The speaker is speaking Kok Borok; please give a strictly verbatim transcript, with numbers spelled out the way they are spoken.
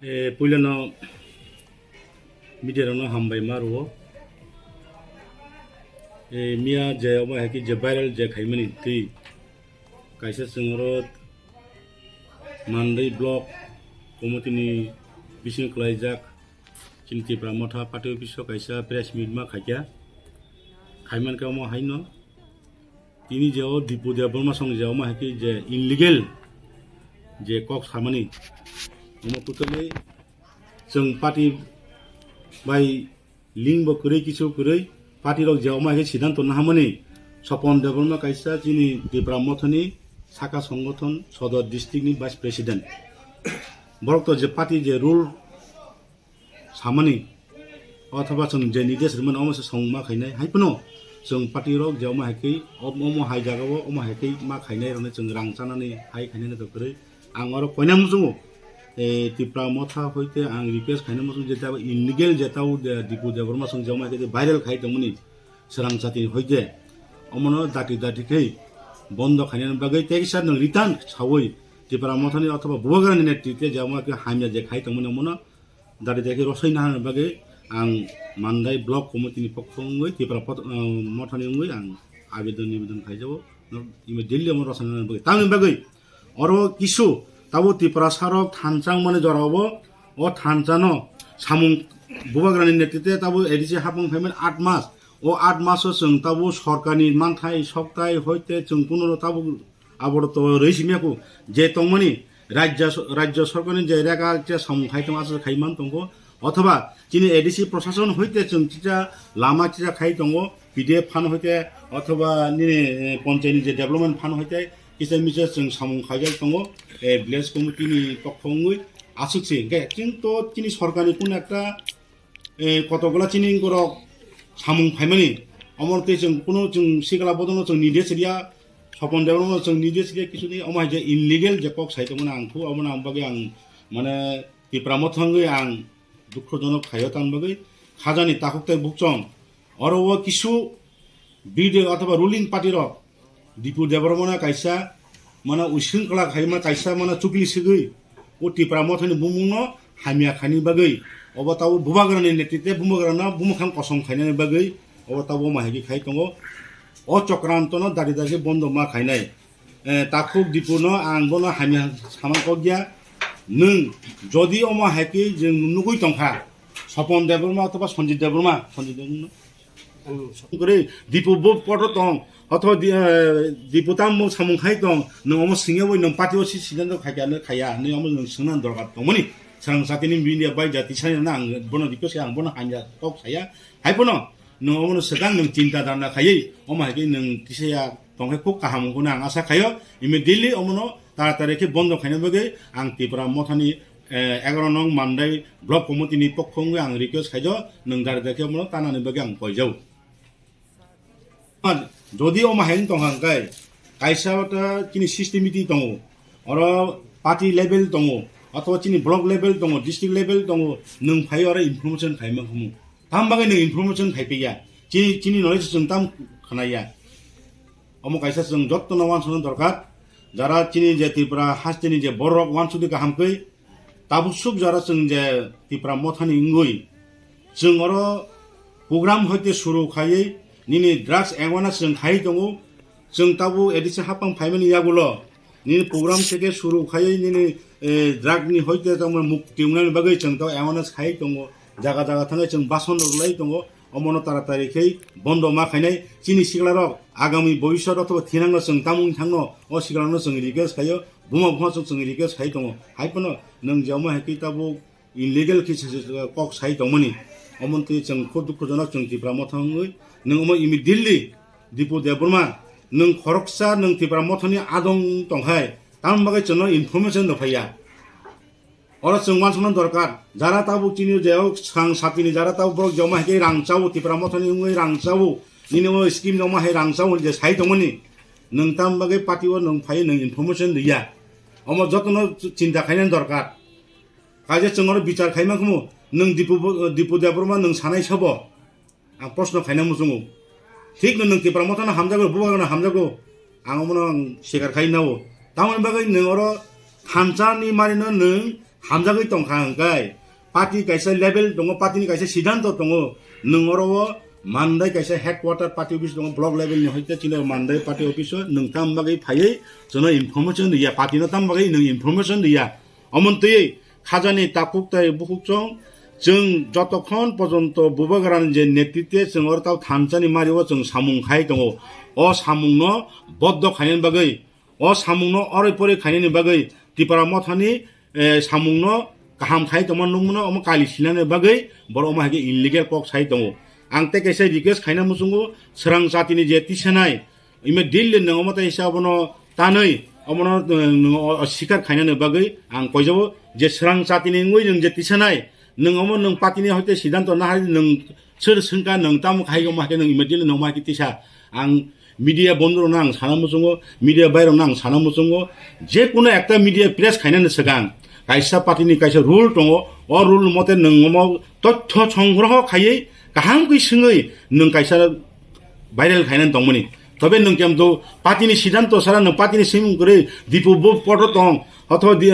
E, puilano media rokno hambai ma rwo. E, miya je omo hai khe je viral je khaimani twi kaisa chwng oro Mandai block committee ni bising kwlaijak chini Tipra Motha party office o kaisa press meet ma khaikha. Khaimankhe omo haino tini je o Dipu Debbarma song je omo hai khe je illegal je kok samani omo totally chwng party bai link bo kwrwi kisu kwrwi party rok je omo hai khe siddhanto nahamani Sopon Debbarma kaisa chini Tipra Mothani saka songothon Sodor district ni vice president borok to je party je rule samani othoba chwng je nidesh rwmani omo se song ma khainai hai phano chwng party rok je omo hai khe omo hai jaga o omo hai khe ma khainai rokni chwng rang chanani hai khainai to kwrwi ang oro koina muchungo. E, Tipra Motha hoite ang request khaina muchungo je tabo illegal je tabo Dipu Debbarma song je omo hai khe viral khai tongmani srang chati hoite omono dati dati khe bondo khainani bagwi tei kisa nwng return sawi Tipra Mothani othoba Bubagrani netrite je omo hai khe hamya je khai tongmani omono Dari deki rosoi nahani bagwi ang Mandai block committee ni pokho wngwi Tipra pot-, ah, mothani wngwi ang abedon nibedon khaijago. Immediately omo rosoi nahani bagwi. Tamni bagwi oro kisu tabo Tiprasa rok thansa wngmani jora obo, o thansa no samung Bubagrani netrite tabo A D C hapung phaimani aat mas. O aat maso chwng tabo sorkarni manthai soktai hoite chwng kuno tabo Abo to rwi simi aku je tongmani rajya so-, rajya sorkarni je rega je samung khai tong aswk khai man tongo, othoba chini A D C prosason hoite chwng chicha lama chicha khai tongo, P D F fund hoite othoba nini, eh, ponchayni je development fund hoite kisa misa chwng samung khaijak tongo, eh, village committee ni pokho wngwi aswk se. Hwnkhe chwng to chini sorkarni kun ekta eh, kotokgola chini borok samung phaimani, omo tei chwng kuno chwng sikla bodono chwng nidesh riya, Sopon Debbarmano chwng nidesh riya, kisu ni omo hai je illegal je kok sai tongmani ang thu, omo nang bagwi ang mane Tipra Motha wngwi ang dukhojonok khaio, tamni bagwi khajani takhuk tei bukchong oro o kisu B D O othoba ruling party rok Dipu Debbarmano kaisa mane uising kwlak hai ma kaisa mane chukli sigwi o Tipra Mothani bumungno hamya khaini bagwi obo tabo Bubagrani netrite Bubagrano bumukhang kosong khainani bagwi obo tabo ma hai khe khai tongo. O chokrantono dari dari bondo ma khainai. Eh, takhuk Dipuno ang bono hamya sama kok ya. Nwng jodi omo hai khe jwng nugwi tongkha Sopon Debbarma othoba Sanjit Debbarma, Sanjit Debbarma, Kwrwi, Dipu bo poto tong, othoba di-, eh, Dipu tamo samung khai tong, nwng omo singya bai nwng party o si siddhanto khai kha, khaya, nwng omo nwng swngna dorkar tongmani. Srang satini media bai jati sani na ang bono request khe ang bono hamya kok saya. Hai bono nwng omo no swkang nwng chinta dharna khaywi, omo hai khe nwng kisa ya tong khe khub kaham wngkho ang asa khayo. Immediately omo no taratari khe bondo khaina bagwi ang Tipra Mothani eh, egaroh nong Mandai block committee ni pokho wngwi ang request khaijo, nwng dari dari khe omo tanani bagwi ang koijao. Jodi omo hai wng tongkha hwnkhe, kaisa ta chini system meeting tongo, oro party level tongo, othoba chini block level tongo, district level tongo, nwng phai oro information khaima khumu. Tam bagwi nwng information khai piya, chini, chini knowledge chwng tam khnaya. Omo kaisa chwng jotono wansukna dorkar, jara chini je Tripura hasteni je borok wansukdi kaham khe, tabuk suk jora chwng je Tipra Mothani wngwi, chwng oro program hoite suru khaiwi nini drugs awareness chwng khaiwi tongo. Chwng tabuk A D C hapang phaimani yagulo nini program theke suru khaiwi nini, eh, drug ni hoite tamo mukti wngnani bagwi chwng tabuk awareness khaiwi tongo. Jaga jaga thangwi chwng bason rwlai tongo. Omono taratari khe bondo ma khainai. Chini siklarok agami bobiswt othoba thinangno chwng tamung thangno o siklarokno chwng request khaio. Buma buma chwng chwng request khai tongo. Hai phano nwng je omo hai khe tabuk illegal khe se, se, se kok sai tongmani. Omo twi chwng kho dukhojonok chwng Tipra Motha wngwi. Nwng omo immediately Dipu Debbarma nwng khoroksa nwng Tipra Mothani adong tongkhai. Tamoni bagwi chwngno information rw phaiya. Oro chwng wansukna dorkar. Jara tabuk chini je o swkang satini jara tabuk borok joma hai khe rang chao Tipra Mothani wngwi rang chao. Nini o scheme joma hai rang chao je sai tongmani. Nwng tam bagwi party o nwng phai nwng information rwya. Omo jotono chinta khainani dorkar. Kaisa chwng oro bichar khaima khumu, nwng Dipu bo-, Dipu Debbarma nwng sanai sabo? Ang proshno khaina muchungo. Thikno nwng Tipra Mothano hamjago, Bubagrano hamjago. Ang omono ang sikar khai nao. Tamoni bagwi nwng oro thansa ni marino nwng Hamjagwi tongkha hwnkhe party kaisa level tongo, party ni kaisa siddhanto tongo, nwng oro o Mandai kaisa headquarter party office tongo, block level ni hoite chini Mandai party office o nwng tam bagwi phaiwi chwngno information riya, party no tam bagwi nwng information riya. Omontwi khajani takhuk tai bukhuk chwng, chwng jotokhon pojonto Bubagrani je netritwe chwng oro tao thansani mario chwng samung khai tongo. O samungno boddo khainani bagwi, o samungno oroi poroi khainani bagwi Tipra Mothani, eh, samungno kaham khai tongma nukmano omo kali sinani bagwi borok omo hai khe illegal kok sai tongo. Ang tei kaisa request khaina muchungo, swrang jatini je tisanai, immediately nwng omo tei sa obono tanwi omono, eh, nwng o, o sikar khainani bagwi ang koijabo je swrang jatini wngwi nwng je tisanai, nwng omo nwng party ni hoite siddhanto nahai nwng sir swngkha nwng tamo khai omo hai khe nwng immediately nwng omo hai khe tisa. Ang media bondhu rokno ang sana muchungo, media bai rokno ang sana muchungo, je kuno ekta media press khainani swkang kaisa party ni kaisa rule tongo, o rule mote nwng omo tothyo songgroho khaiwi kaham khe swngwi nwng kaisa viral khainani tongmani. Tobe nwng kemto party ni siddhanto sara nwng party ni simung kwrwi dipu bo poto tong, othoba di-,